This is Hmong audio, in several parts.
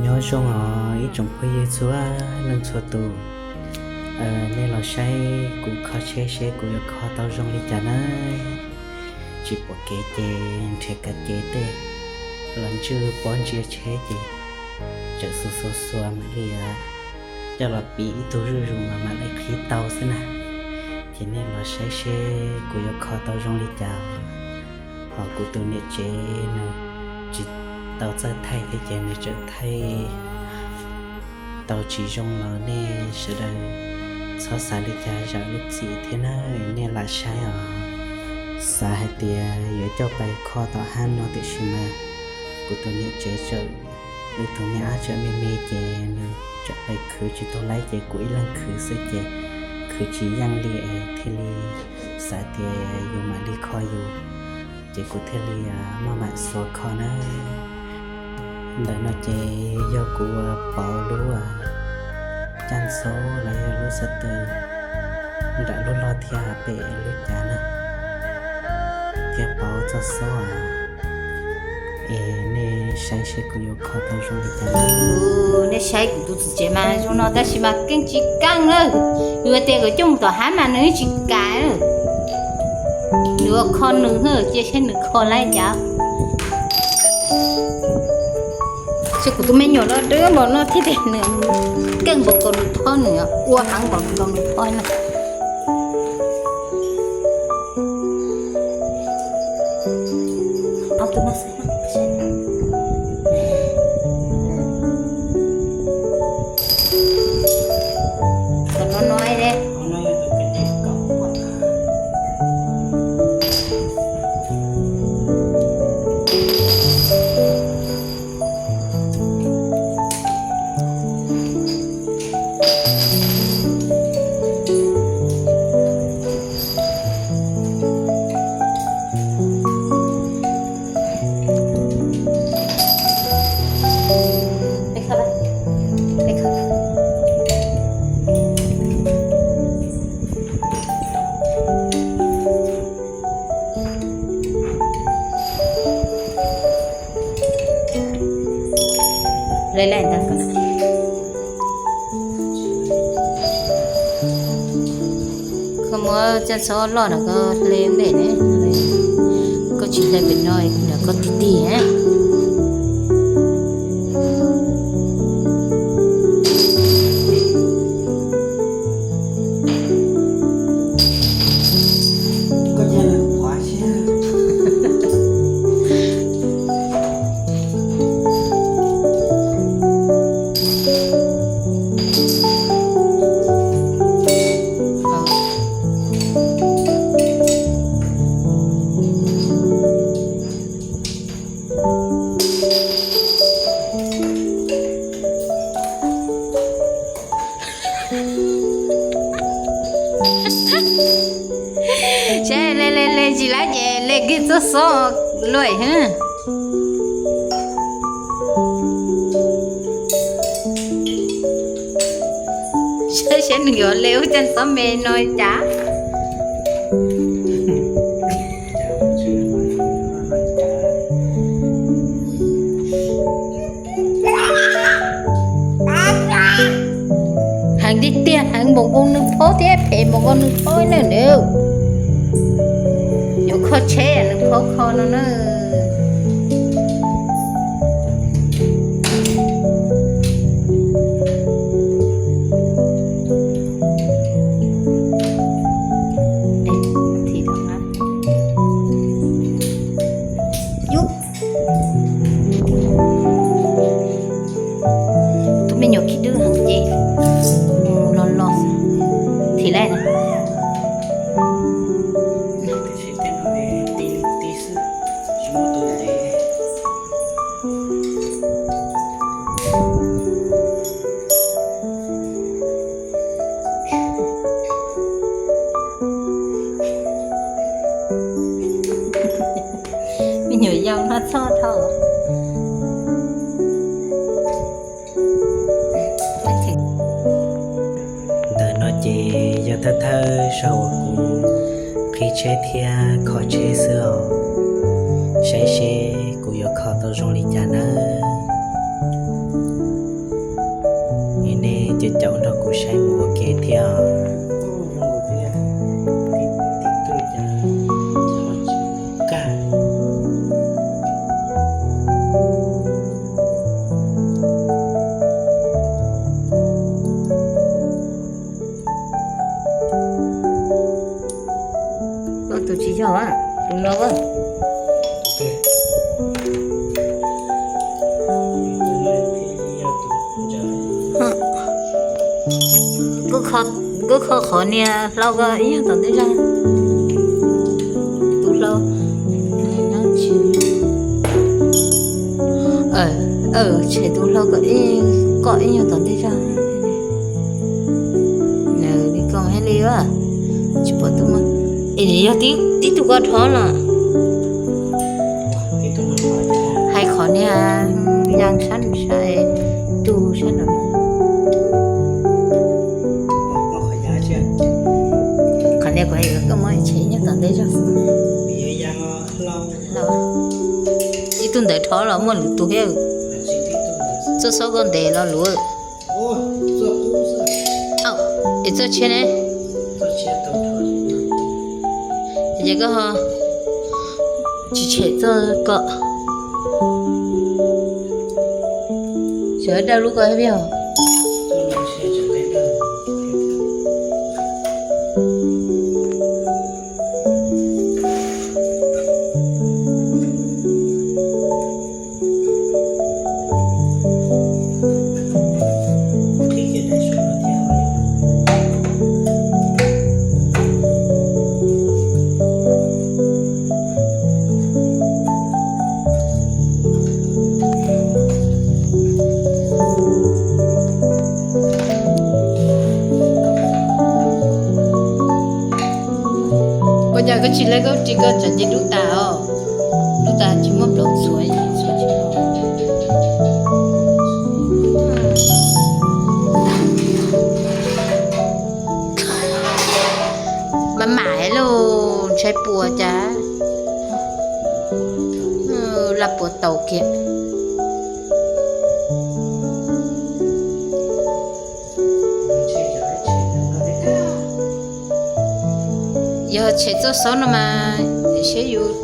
Nyob zoo os ib tsoom phooj ywg txhua leej txhua tus, nej los saib kuv kho tsheb seb kuv yuav kho tau zoo li cas na. Tsis pom kev ces nrhiav kav cev tej los ntswj pob ntswj tsheb ces tseem xuas xuas xuas mam li coj los piv ib tug zuj zus mas mam li qhib tau xwb na. Ces nej los saib seb kuv yuav kho tau zoo li cas. Ho kuv tus niam tsev nws tsis tau txawj thaij thiab ces nws tseem thaij tau tsis zoo los nej sawv daws txhob xav li cas zam lub txim thiab na, nej lam saib os. Xav hais tias yuav coj pais kho tom hab no tiam sis mas kuv tus niam tsev tseem, wb tus me ab tseem me me ces nws tseem pais khwv tsis tau laib ces kuv ib leeg khwv xwb ces khwv tsis yeej li es thiaj li xav tias yus mam li kho yus, ces kuv thiaj li maj mam xuas kho na. Ntawm no ces yog kuv pauv lub caj ntxob los yog lub xab tw nram lub log thiab pem lub cav na, thiab pauv txoj xob es nej saib seb kuv yuav kho tau zoo li cas. Nej saib kuv tus txiv tsev mas zoo no tab sis mas keej tsis keej na. Yus tias kom coj mus tom hab mas nws tsis kam. Nws ua kho nws, cia saib nws kho laib cas. Ces kuv tus me nyuam no dwb npaum no thiab tias nws keej npaum nkaus nws phob, nws ua heev npaum nkaus nws phob na. Koj muab caj xob loj no koj hle npem ne, koj tsis hle pem no, koj tig tig. Saib le le le tsis laib ces le kiag txoj xob luaj. Saib saib nws yuav le ub caj xob me no cas. Heev tiag tiag, heev npaum nkaus nws phob thiab phem npaum nkaus nws phob na nws. Yuav kho tsheb nws phob kho no na. Tus me nyuam khib dwb heev ces los los thim lawm. Me nyuam yaus no txhoj dhau. Ntawm no ces yog thawj thawj zaug uas kuv qhib tsheb thiab kho tsheb xwb os. Saib seb kuv yuav kho tau zoo li cas nawb. Cov ua nrog kuv saib mus ua ke thiab. Tus tsis yog, tus no. Kuv kho qhov niag hlau ko ib nyuag tom ntej zog. Tus hlau, tshem tus hlau kom ib, kom ib nyuag tom ntej zog. Nws li ko thiaj li, tsis pom tus, es yog tib tug ko dhov los. Hais qhov niag ya sab nws sab, tus sab nraud. Qhov niag kuv hais koj muab tshem nyob tom ntej zog. Ib tug ntawd dhov los muaj lwm tus thiab. Txoj xob koj ntes lo lus. Es txoj tshiab ne? Ces koj ho tsis tshem txoj ko. Sawv daws lub ko thiab os. Ua cas koj tsis laib koj ris koj tsam nce dub tas os? Dub tas tsis muaj nplov txhuav, txhuav tsis tau. Mas mam lauj, ntshai puas cas, laj puas tau kiag. Yog tshem txoj xob no mas seb yus.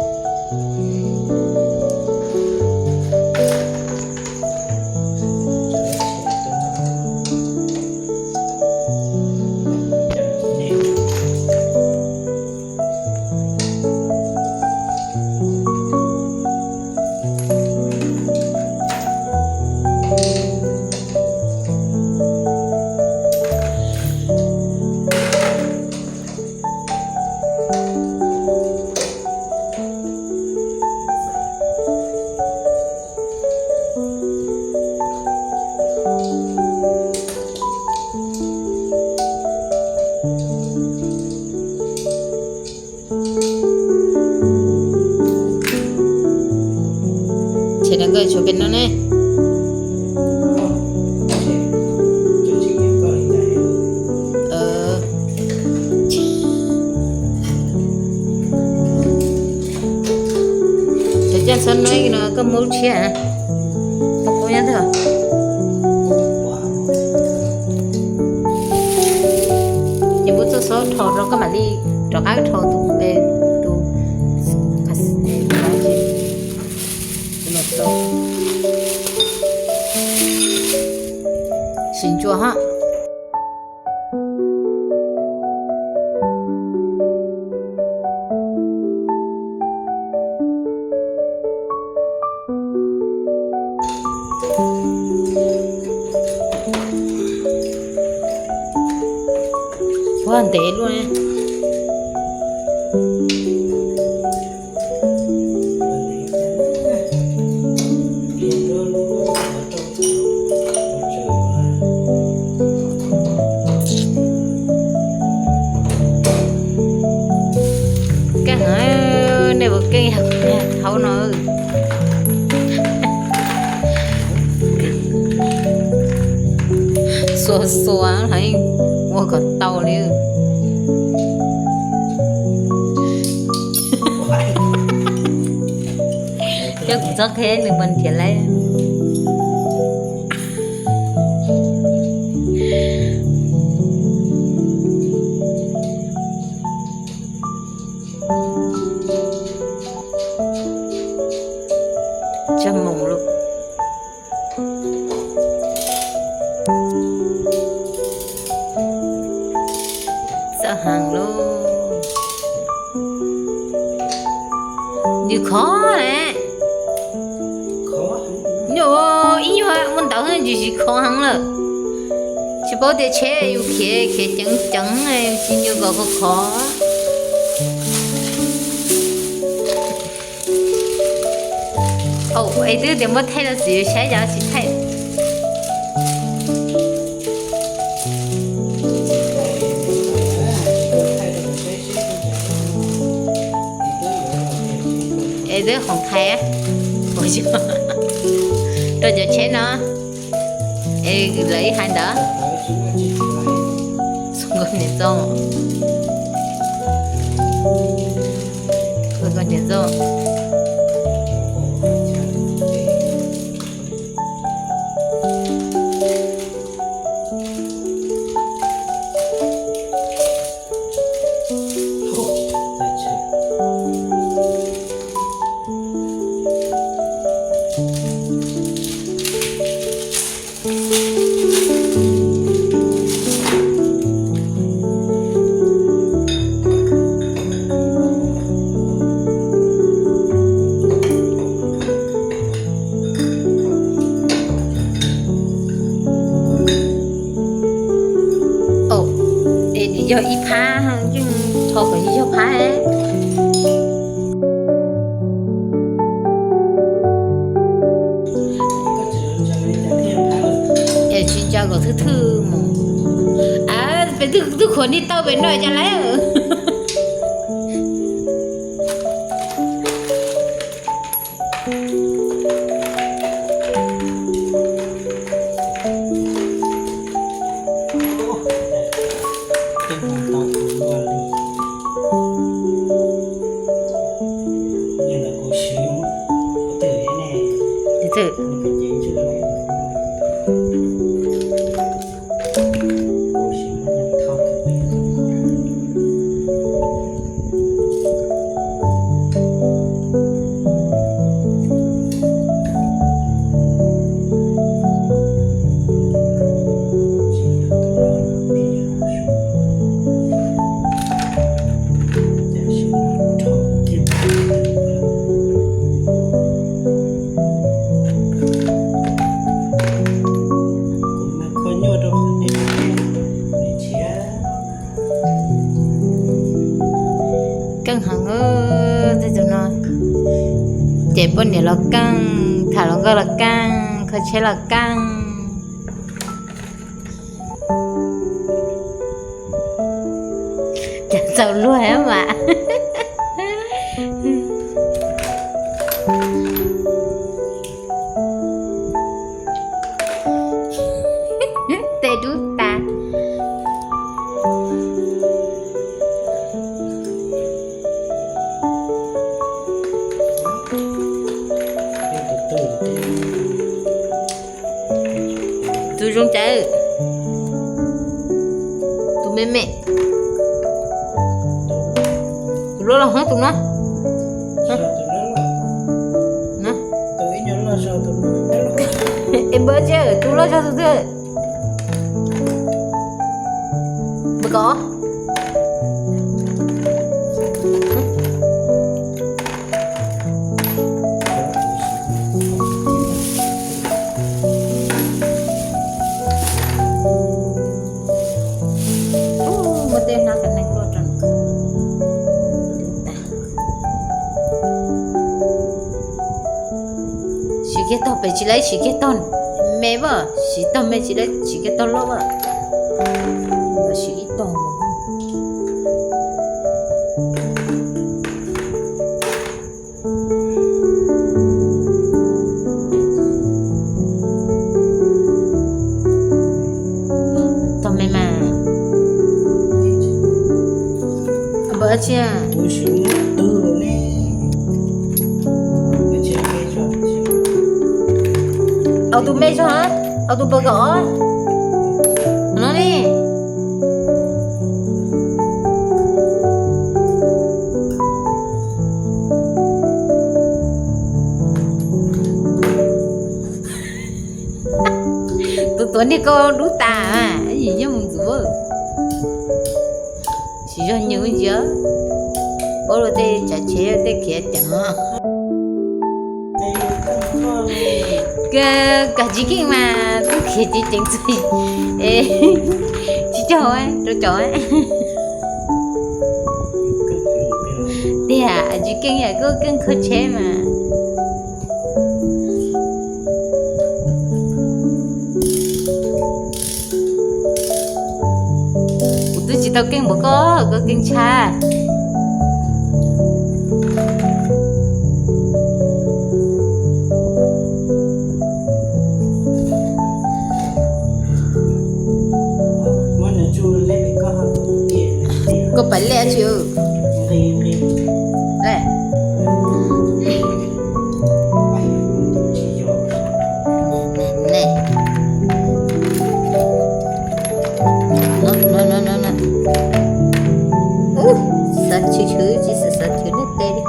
Tshem no nkawd tshuav pem no ne. Cov caj txhob no, koj muab lub tshiab, koj muab nyob ntawd. Ces muab txoj xob rho rau koj mam li rov qab rho tus, tus, sim ntsuas hab. Puag ntev luaj. Keej heev, nej puas keej hauv no? Xuas xuas los yeej ua kom tau li. Coj kuv txoj qhia nws puas nrhiav lawm. Txawj heev lauj. Nws khov ne. Nyuaj, ib nyuag ua ntawv ntsis tsis khov heev lawm. Tsis paub tias tsheb yus khiav khiav ceev ceev, tsis nyuag kom khov khov. Au, es twb tias muab thaij los xwb, saib cas tsis thaij. Es twb khoom thaij, ua rau cov tsheb no. Es lawv ib hais ntawd. Nkauj niam txo, nkauj niam txo. Au, es nws yog ib phab, yeej tho kom yog ib phab. Es tsis ntsa kom thwj thwj mus. A, peb twb khuav nij tau pem no cas lawm. Keej heev, tej tus no ces poj niam los keej, tham hluas nkauj los keej, kho tsheb los keej. Cas txaus luag mas. Tej dub tas. Tus zoo cas? Tus me me. Tus loj los hoob tus no. Es npawg tsi tus loj zog tus twg? Npawg kov. Muaj tej hnab ka neeg luaj rau. Siv kiag tog pem tsis lawv siv kiag tog me as, siv tog me tsis lawv siv kiag tog loj as. Lawv siv ib tog. Tog me mas. Npawg tsi? Au tus me zog, au tus npawg kov no ne. Tus tuav niag koj dub tas, yim nyob mus ntxuav. Siv zog nyoos ntsia, paub luag tej tsav tsheb tej khiav ceev. Koj tsis keej mas twb khiav ceev ceev txij. Tsis caug rau cov tiag, tsis keej yam koj keej kho tsheb mas. Kuv twb tsis tau keej npaum koj, koj keej tshaj. Koj pais lej tsi. Xav chwv chwv tsis xav chwv nej tes li.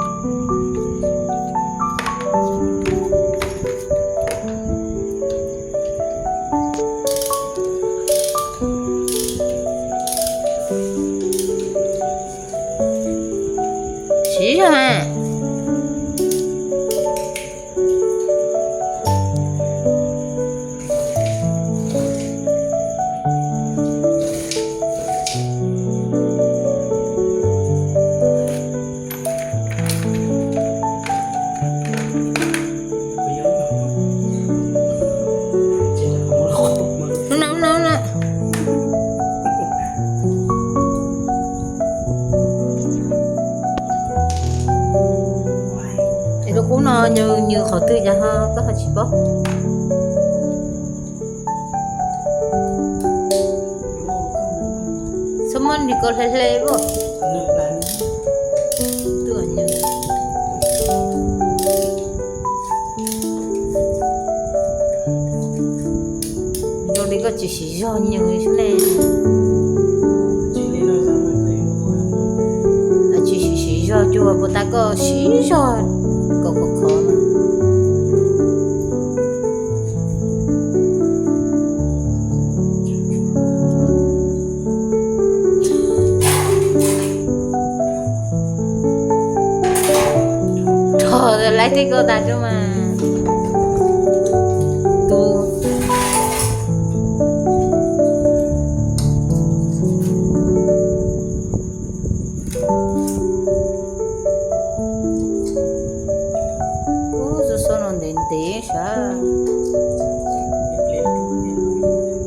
Siv zog. Hnub no, hnub no, hnub no. Es lub qub no nws qhov twg cas ho koj ho tsis paub? Txhob muab nws ko hle hle as. Zoo li koj tsis siv zog nyoos ne. Tsis siv zog cuag puas tas koj siv zog kom khov khov. Rho lawv tej ko tas tso mas. Tus Ub, xov xov no ntev ntev sav.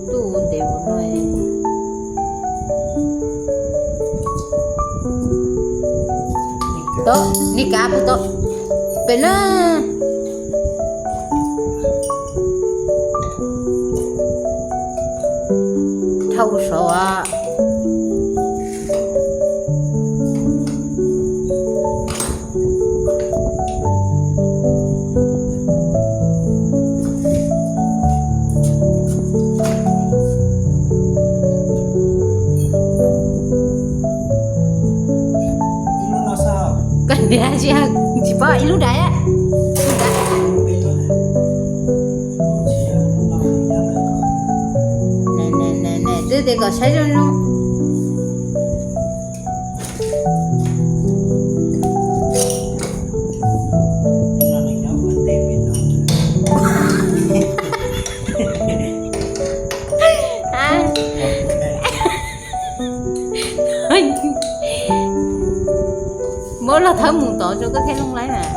Tuaj ntev ua no. Tod, nej kav puag tod pem na. Dhau saud as. Koj niam tsis, tsis paub ib lub dais. Twb tias kom saib zoo zoo. Muab los thawb mus tod rau koj thiaj looj laib mas.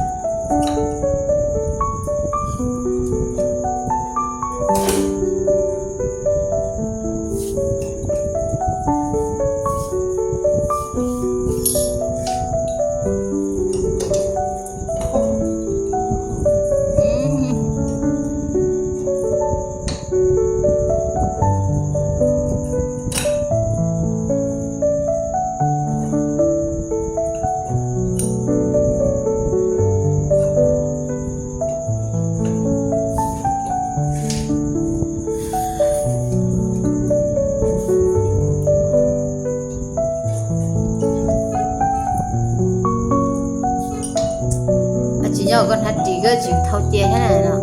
Tsis nyob koj hnav ris koj tsis thau cia thiab na no.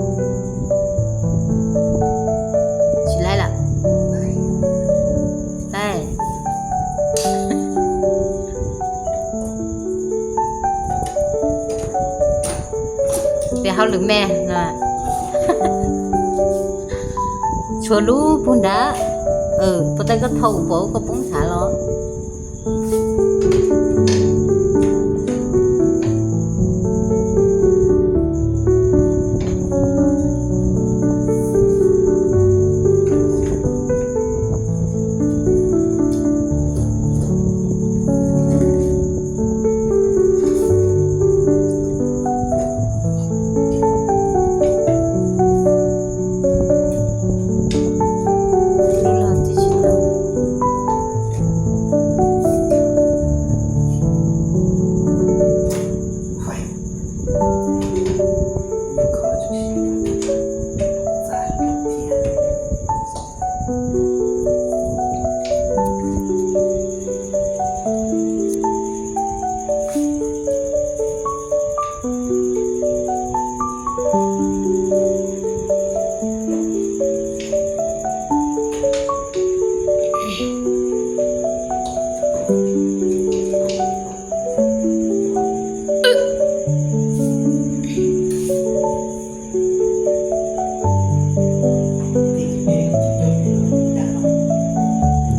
Tshuav lub puag nrad, puas tau koj thau pov koj poob nrad los.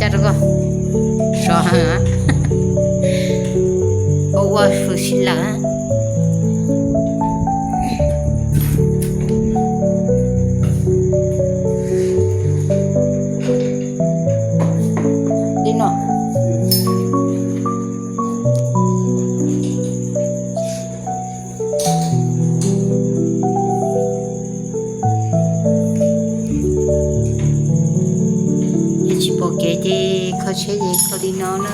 Ua rau koj sov heev, ua ua hws sib lawm. Li no. Yog tsis pom kev ces kho tsheb ces kho li no na.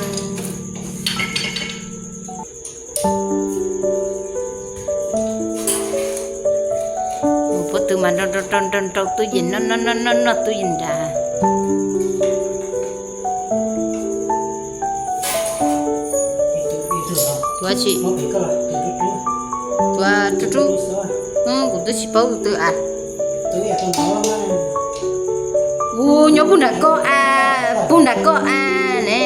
Mus pob tw mas nrau nrau nrau nrau tub yees noj noj noj noj tub yees nrad. Tuav tsis, tuav rub rub. Kuv twb tsis paub tus twg a. Kuv nyob puag nram koj a, puag nram koj a ne.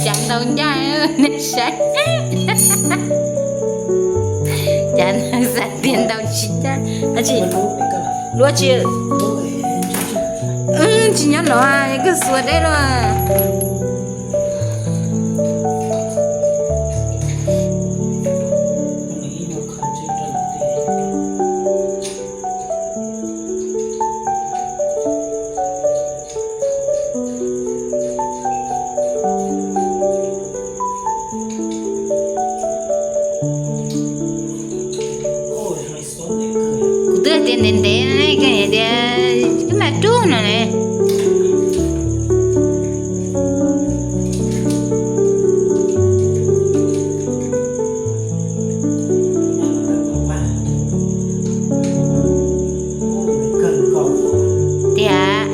Cav ntau ncaj nej saib. Cav ntau xav tias ntau tsis ncaj. Ab tsis, luab tsis, tsis nyob no, koj xuas deb los. Kuv twb hais tias ntev ntev, koj hais tias wb mam rub no ne. Tiag.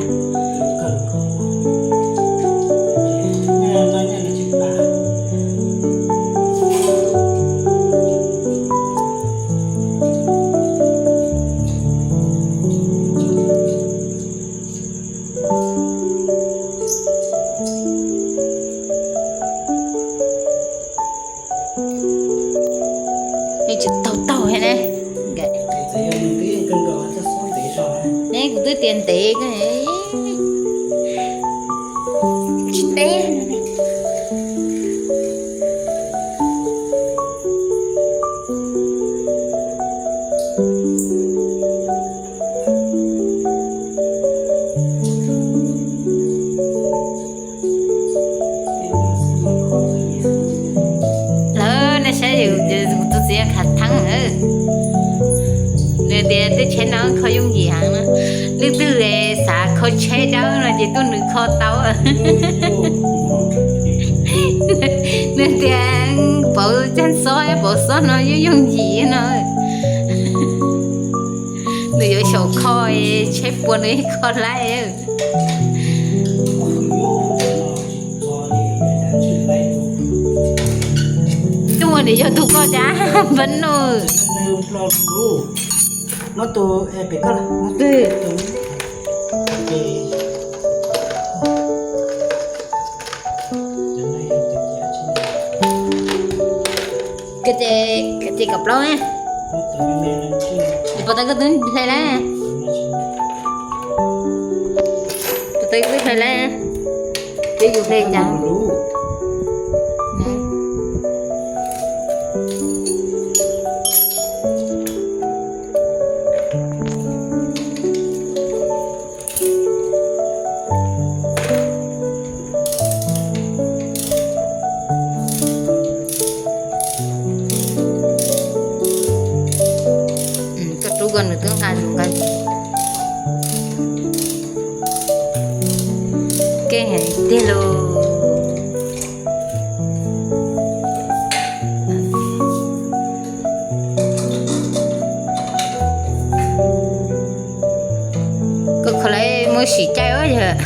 Nej tsis taug taug thiab ne. Ne kuv twb tias ntev koj tsis ntev. Lawv nej saib, kuv tus txiv khav theeb, nws tias tej tsheb no kho yooj yim heev na. Leej twg xav kho tsheb dawb no ces tuaj nws kho tau. Nws tias pauv caj xob, pauv xob no yooj yooj yim no. Nws yuav xyaum kho tsheb puas nws yeej kho laib. Tuaj ua niam yog tus koj cas npab noj. Muab tus pem koj los. Koj ces, koj ces kaum plaub. Pos tau koj twb hlais lawm. Pos tau koj twb hlais lawm. Peb yus hlais cas. Koj rub koj nws twb nqa nws nqa. Keej heev tiag lauj. Koj kho lawv muab sim caij ua yog.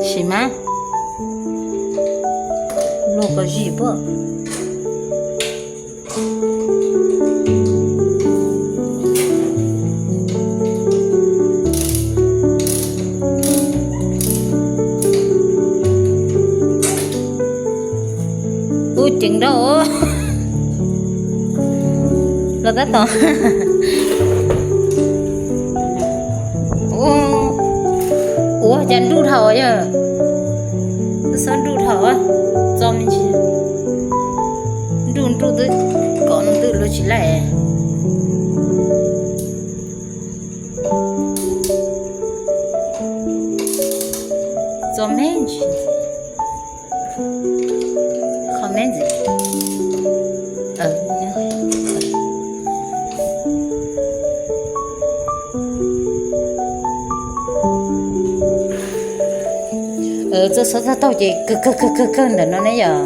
Sim mas. Luag koj zim puab. Ub, ceev nrau los tab tom. Ua cas nruj dhau yog, xob nruj dhau, txo me ntsis, nruj nruj twb kom no twb luag tsis laij. Txo me ntsis, qho me ntsis. Txoj xob txog taug ces kawg kawg kawg kawg ntawm no ne yom.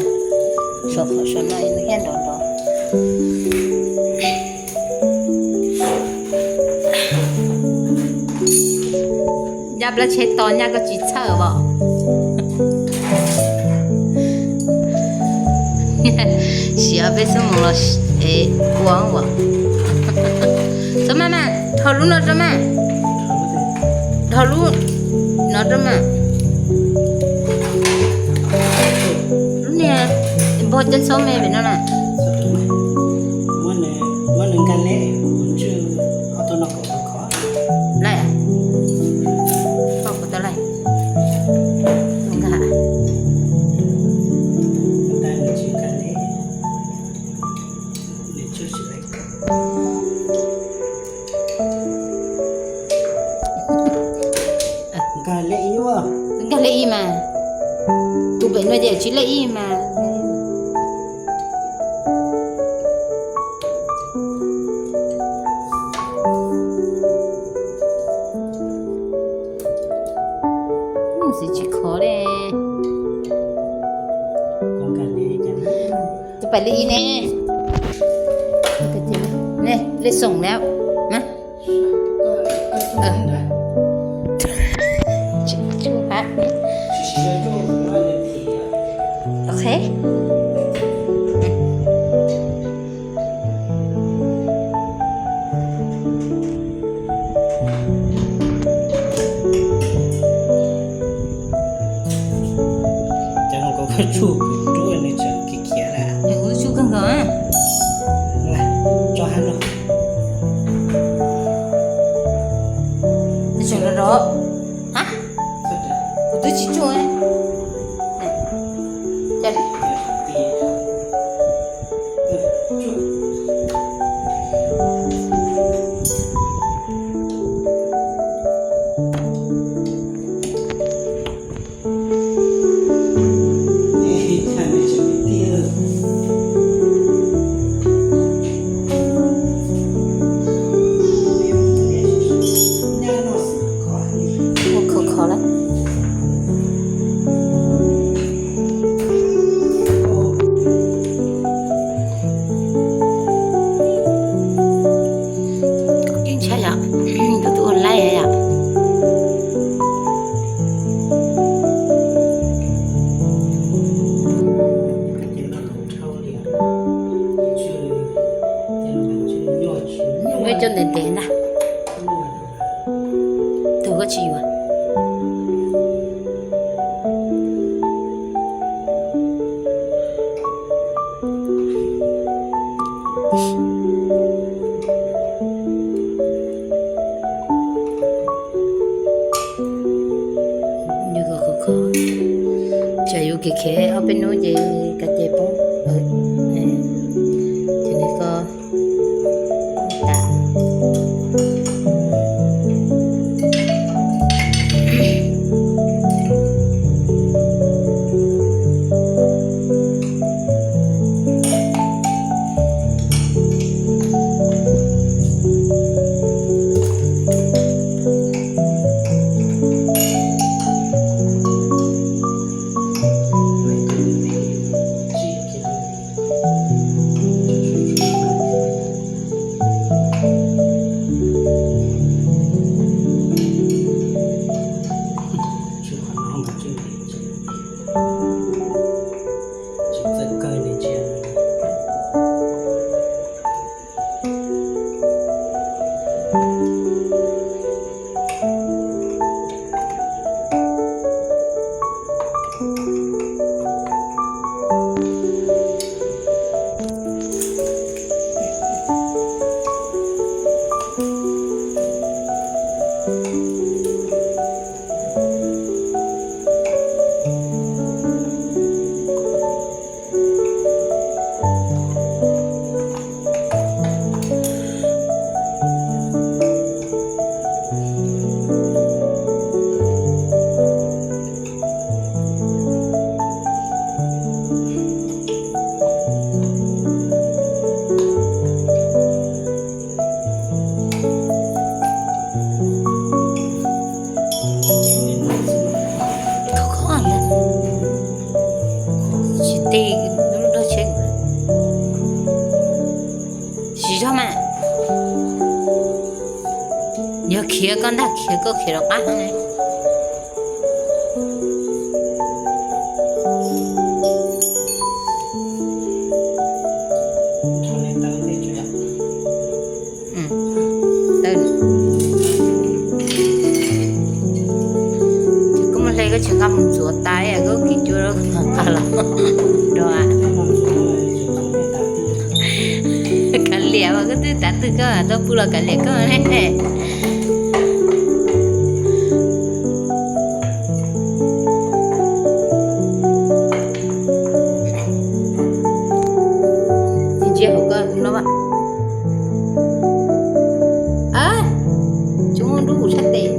Saum qhov saum no thiaj nrov nrov. Ncaj plab tsheb to ncaj koj tsis txhawj os. Siav peb xub mus los ua as. Txhob maj mas, dhau lub no rau mas. Dhau lub no rau mas. Lub niag npog cov txhob me pem no na. Laij, koj puas tau laij? Nkag. Nkag lej ib mas. Tus pem no ces tsis lej ib mas. Xwb tsis khov li. Tus pem li ib ne. Ne, lej xoom lawm na. Ok. Cov no koj tsuj rub nws tseem khiav khiav na. Nws kuj tsuj kawg nkaus. Tso hab no. Tseem rov rov. Ha? Kuv twb tsis tsuj. Ua khov khov lawm. Tus khiav khiav ob peb hnub ces kav ces poob. Ces nws ko tas. Tsis tej lub dog tsheb. Siv zog mas. Yog khiav koj ntag, khiav koj khiav rov qab ne. Koj mus hle koj tsis nqa mus ntxuav tas koj kis cua rau nqa los rau. Kav liam mas koj twb tav twg koj tuaj pw los kav liam koj ne. Ntsia hauv koj no. Tsis muaj nrub kuv sab tes.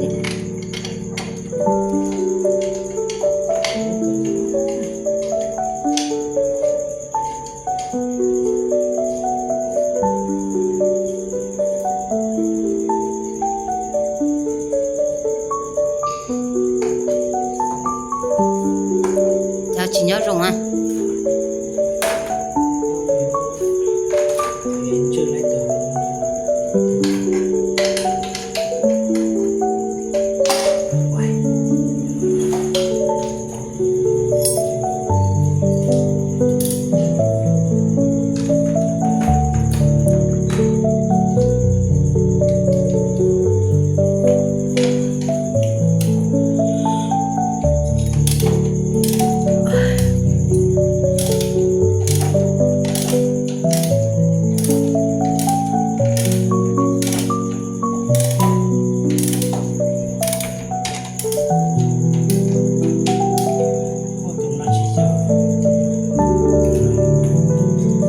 Cov tsis nyob zoo a.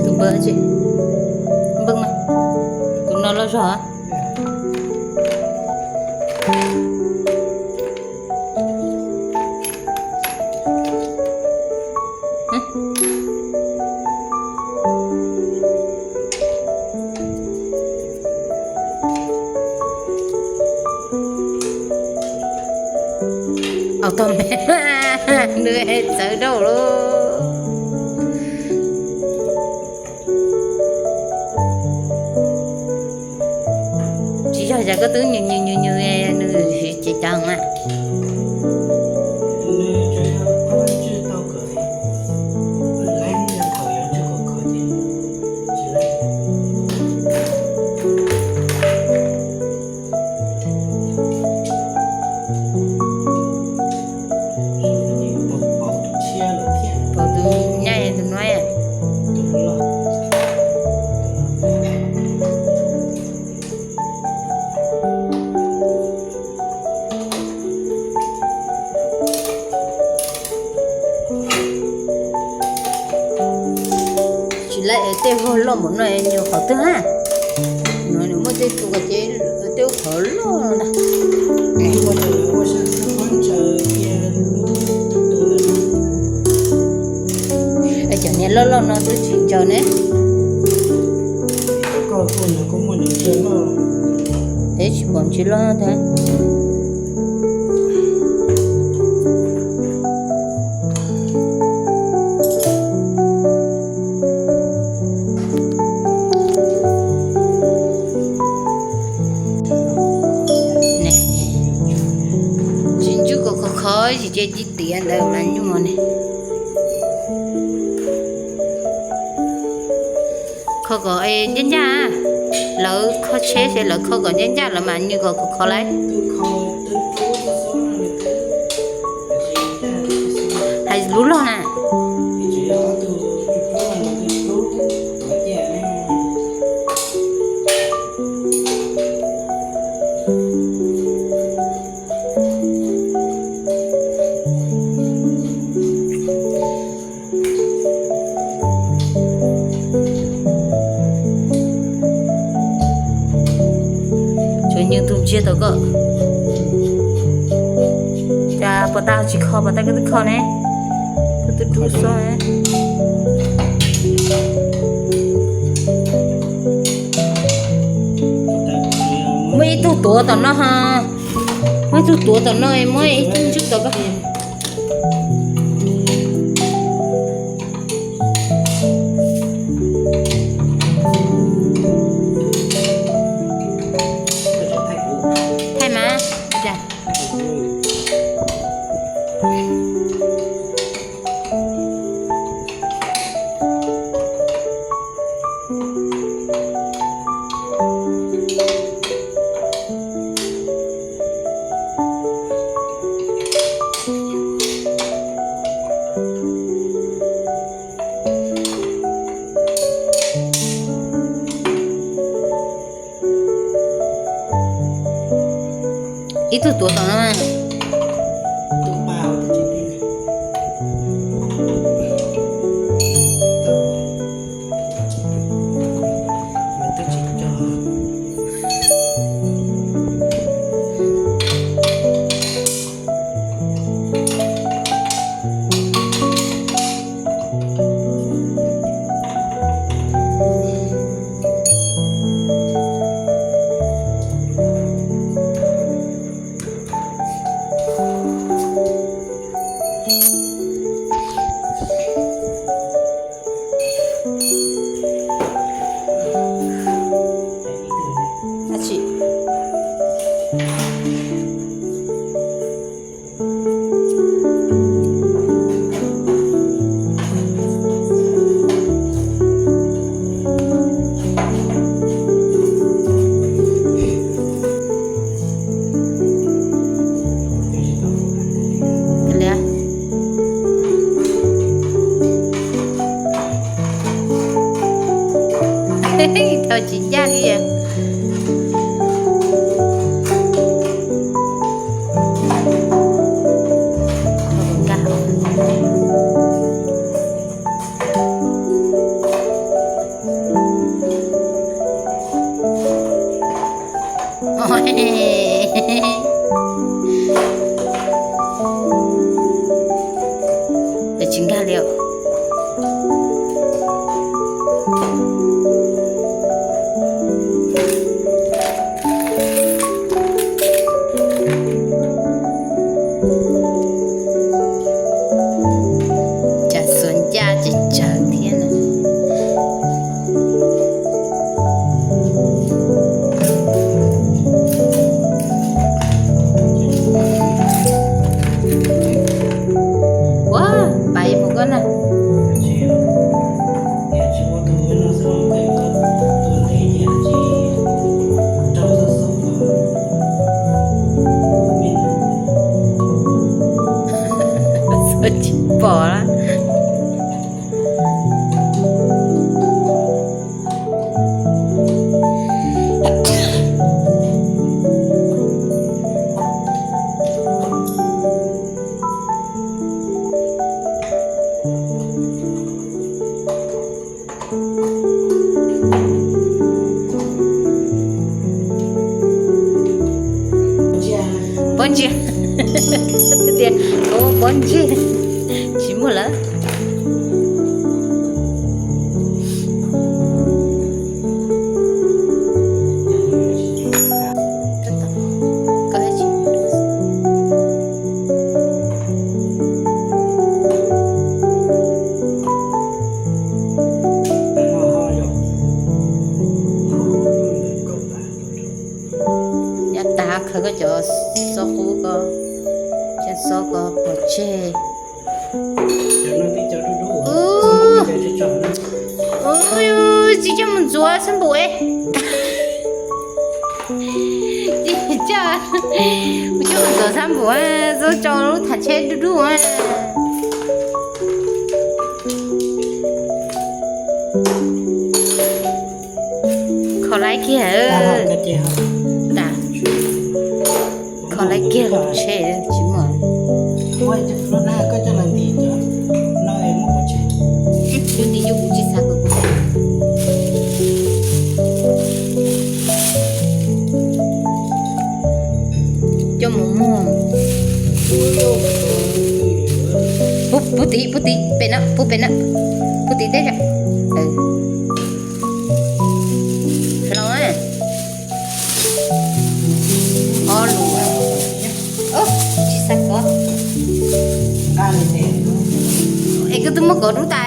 Tus npawg, npawg mas, tus no loj zog. Au tog me, nws txawv dauj lauj. Tsis yog cas koj twb nws nws nws nws nws siv ces cas mas. Pauv tus nyab tus nuav. Tej vog loj npaum no nws qhov twg ha? No nws muaj tej tus ces tej qhov loj no ntag. Cov niag loj loj no twb tsis ntsaws ne. Peb tsis pom ntsis loj thiab. Tsis ntsuj kom khov kho, tsis ces tiv tiav ntawd mas nyuaj ne. Kho kom ncaj ncaj, lawv kho tsheb ces lawv kho kom ncaj ncaj lawv mam nws kom khov kho lauj. Hais lub log na. Tsuav nws tus ntsiag tau koj. Cas puas tau tsis kho, puas tau koj twb kho ne? Koj twb rub xwb. Muaj ib tug tuav tom no ha. Muaj ib tug tuav tom no, muaj ib tug ntswj tom koj. Thaij mas. Ib tug tuav tom no. Tsis ncaj li. Tsis nkag li os. Cas xuas ncaj tsis tsawg thiab na. Ua, pais mus koj na. Tsis pom lawm. Tias, o, pob ntseg tsis muaj lawm. Yav tas khaws koj cov xov qub, koj cov xov ko pov tseg. Tsis coj mus ntxuav xab npum es. Tsis coj, mus coj mus ntxuav xab npum, txhob tso lub thav tsheb dub dub. Kho laib kiag, kho laib kiag lub tsheb tsis muaj. Cov nti cov kuv tsis xav kom kuv coj mus muag. Pub tid, pub tid, pem no, pub pem no, pub tid teb. Hloov, ob lus, tsis xav kov. Es koj twb muab kov dub tas.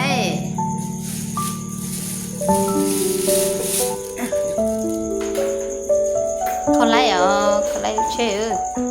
Kho laib os, kho laib lub tsheb.